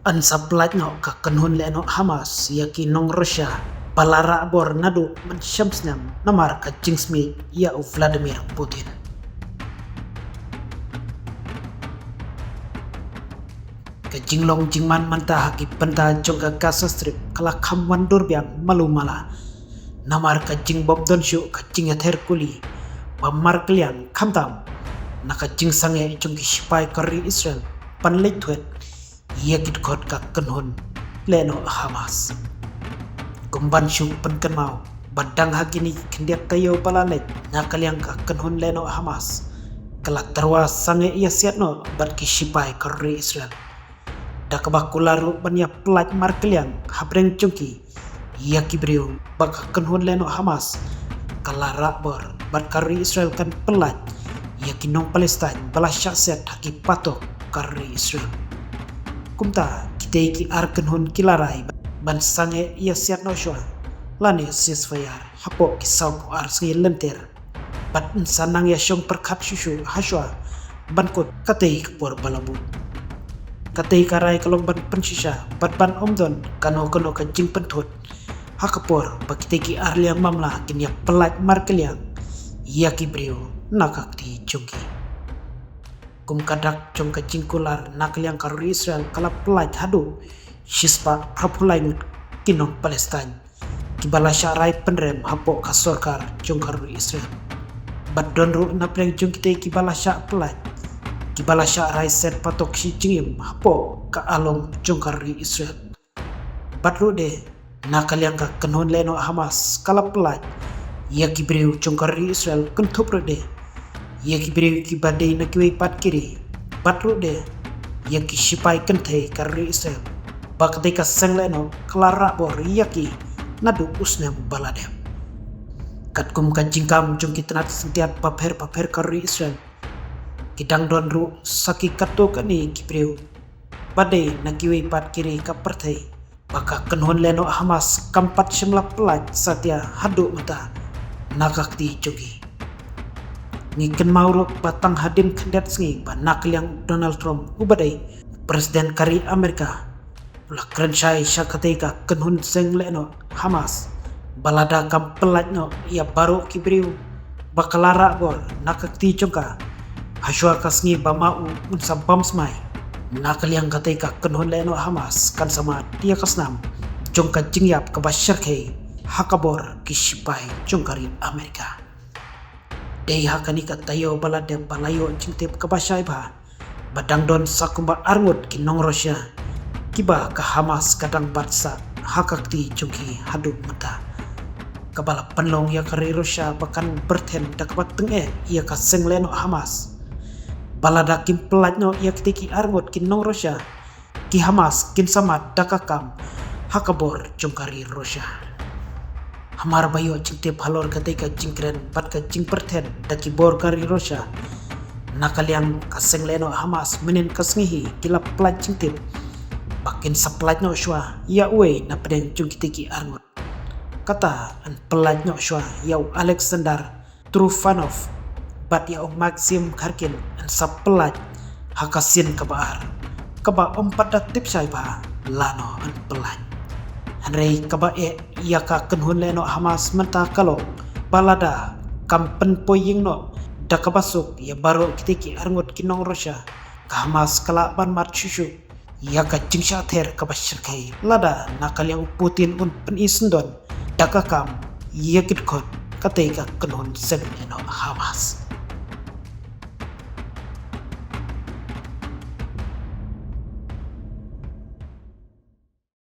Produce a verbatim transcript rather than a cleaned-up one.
Yn sa pyllait noh ka kynhun lehnoh Hamas ïa ki nong Russia ba la rah bor naduh mynshem snem namar ka jingsmit ïa u Vladimir Putin. Ka jinglong jingman mynta ha ki bynta jong ka Gaza Strip ka la kham wan dur biang malu mala namar ka jingbym don shuh ka jingïather kuli ba markylliang, khamtam na ka jingsangeh jong ki shipai ka ri Israel ban leit thuid ïa ki dkhot ka kynhun lehnoh Hamas. Kum ban shu pynkynmaw ba dang ha kine ki khyndiat taïew ba la leit, na ka liang ka kynhun lehnoh Hamas ka la tyrwa sangeh ïasiat noh bad ki shipai ka ri Israel, da kaba kular ruh ban ïa pyllait markylliang hapdeng jong ki ïa ki briew ba ka kynhun lehnoh Hamas ka la rah bor bad ka ri Israel kan pyllait ïa ki nong Palestine ba la shah siat ha ki patok ka ri Israel. Kumta kitei ki ar kynhun ki la rai ban sangeh ïasiat noh shuwa lane ceasefire hapoh ki sawphew ar sngi lynter bad yn sa nang ïashong pyrkhat shuh shuh ha shuwa ban kut katei ka por ba la buh. Katei ka rai ka long ban pynshisha bad ban ym don kano kano ka jingpynthut ha ka por ba kitei ki ar liang mamla kin ïa pyllait markylliang ïa ki briew na ka kti jong ki. Kum ka dak jong ka jingkular, na ka liang ka ri Israel ka la pyllait haduh shispah phra phew lai ngut ki nong Palestine kiba la shah rai pynrem hapoh ka sorkar jong ka ri Israel. Bad don ruh napdeng jong kitei kiba la shah pyllait kiba la shah rai set patok shi jingim hapoh ka along jong ka ri Israel. Bad ruh de, na ka liang ka kynhun lehnoh Hamas ka la pyllait ïa ki briew jong ka ri Israel, kynthup ruh de ïa ki briew kiba dei na kiwei pat ki ri, bad ruh de ïa ki shipai kynthei ka ri Israel ba katei ka seng lehnoh ka la rah bor ïa ki naduh u snem ba la dep. Katkum ka jingkam jong ki tnat syntiat bapher bapher ka ri Israel, ki dang don ruh sa ki katto katne ki briew ba dei na kiwei pat ki ri ka pyrthei ba ka kynhun lehnoh Hamas kam pat shym la pyllait satia haduh mynta na ka kti jong ki. Ngi kynmaw ruh ba tang hadien khyndiat sngi ba na ka liang Donald Trump uba dei president ka ri Amerika u la kren shai sha katei ka kynhun seng lehnoh Hamas ba lada kam pyllait noh ïa baroh ki briew ba ka la rah bor na ka kti jong ka ha shuwa ka sngi ba ma u un sa bam smai, na ka liang katei ka kynhun lehnoh Hamas kan sa mad ïa ka snam jong ka jingïap kaba shyrkhei ha ka bor ki shipai jong ka ri Amerika. Dei ha kane ka taïew ba la dep ba la ïoh jingtip kaba shai bha ba dang don sa kumba ar ngut ki nong Russia kiba ka Hamas ka dang bat sah ha ka kti jong ki haduh mynta, kaba la pynlong ïa ka ri Russia ba kan pyrthen da kaba tyngeh ïa ka seng lehnoh Hamas. Ba lada kim pyllait noh ïa kitei ki ar ngut ki nong Russia, ki Hamas kin sa mad da ka kam ha ka bor jong ka ri Russia. Hamar ba ïoh jingtip halor katei ka jingkren bad ka jingpyrthen da ki bor ka ri Russia, na ka liang ka seng lehnoh Hamas mynhynnin ka sngi hi ki la pyllait jingtip ba kin sa pyllait noh shuwa ïa uwei napdeng jong kitei ki ar ngut. Kata yn pyllait noh shuwa ïa u Alexander Trufanov bad ïa u Maxim Karkin yn sa pyllait ha ka sien kaba ar, kaba ym pat da tip shai bha lano yn pyllait. Hynrei kaba eh ïa ka kynhun lehnoh Hamas mynta ka long ba lada kam pynpoi ïing noh da kaba suk ïa baroh kitei ki ar ngut ki nong Russia, ka Hamas ka lah ban mad shuh shuh ïa ka jingshah ther kaba shyrkhei lada na ka liang u Putin un pyni syndon da ka kam ïa ki dkhot katei ka kynhun seng lehnoh Hamas.